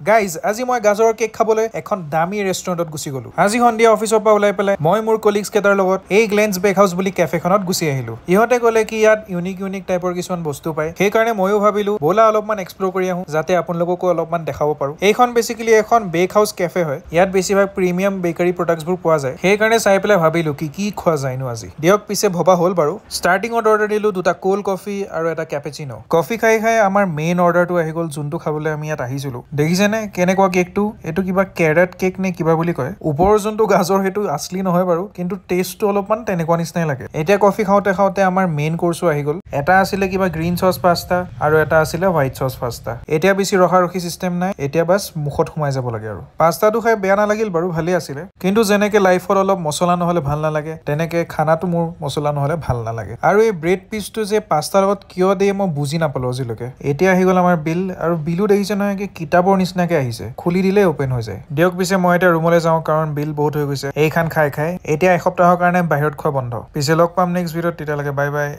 Guys, আজি মই গাজৰৰ কেক খাবলৈ এখন দামী ৰেষ্টুৰেণ্টত গুচি গ'লো। আজি সন্ধিয়া অফিচৰ পৰা ওলাই পেলাই মই মোৰ কলিগছ কেইটাৰ লগত এই গ্লেন্স বেক হাউচ বুলি কেফেখনত গুচি আহিলো। ইহঁতে ক'লে কি ইয়াত ইউনিক ইউনিক টাইপৰ কিছুমান বস্তু পায়। সেইকাৰণে ময়ো ভাবিলো, ব'লা অলপমান এক্সপ্ল'ৰ কৰি আহোঁ, যাতে আপোনালোককো অলপমান দেখাব পাৰো। এইখন বেচিকেলি এখন বেক হাউচ কেফে হয়। ইয়াত বেছিভাগ প্ৰিমিয়াম বেকাৰী প্ৰডাক্টছবোৰ পোৱা যায়। সেইকাৰণে চাই পেলাই ভাবিলো কি কি খোৱা যায়নো আজি। দিয়ক, পিছে ভবা হ'ল বাৰু। ষ্টাৰ্টিঙত অৰ্ডাৰ দিলো দুটা ক'ল্ড কফি আৰু এটা কেপেচিনো। কফি খাই খাই আমাৰ মেইন অৰ্ডাৰটো আহি গ'ল, যোনটো খাবলৈ আমি ইয়াত আহিছিলো। দেখিছেনে কেনেকুৱা কেকটো? এইটো কিবা কেৰেট কেক নে কিবা বুলি কয়। ওপৰৰ যোনটো গাজৰ, সেইটো আছলি নহয় বাৰু, কিন্তু টেষ্টটো অলপমান তেনেকুৱা নিচিনাই লাগে। এতিয়া কফি খাওঁতে খাওঁতে আমাৰ মেইন কৰ্চো আহি গ'ল। এটা আছিলে কিবা গ্ৰীণ চচ পাস্তা আৰু এটা আছিলে হোৱাইট চচ পাস্তা। এতিয়া বেছি ৰখাৰখি চিষ্টেম নাই, এতিয়া বাছ মুখত সোমাই যাব লাগে। আৰু পাস্তাটো খাই বেয়া নালাগিল বাৰু, ভালেই আছিলে। কিন্তু যেনেকে লাইফত অলপ মছলা নহ'লে ভাল নালাগে, তেনেকে খানাটো মোৰ মছলা নহ'লে ভাল নালাগে। আৰু এই ব্ৰেড পিচটো যে পাস্তাৰ লগত কিয় দিয়ে, মই বুজি নাপালো আজিলৈকে। এতিয়া আহি গ'ল আমাৰ বিল। আৰু বিলো দেখিছে নহয় কি কিতাপৰ নিচিনাকে আহিছে, খুলি দিলেই অ'পেন হৈ যায়। দিয়ক পিছে, মই এতিয়া ৰুমলৈ যাওঁ, কাৰণ বিল বহুত হৈ গৈছে এইখন খাই খাই। এতিয়া এসপ্তাহৰ কাৰণে বাহিৰত খোৱা বন্ধ। পিছে লগ পাম নেক্সট ভিডিঅ'ত, তেতিয়ালৈকে বাই বাই।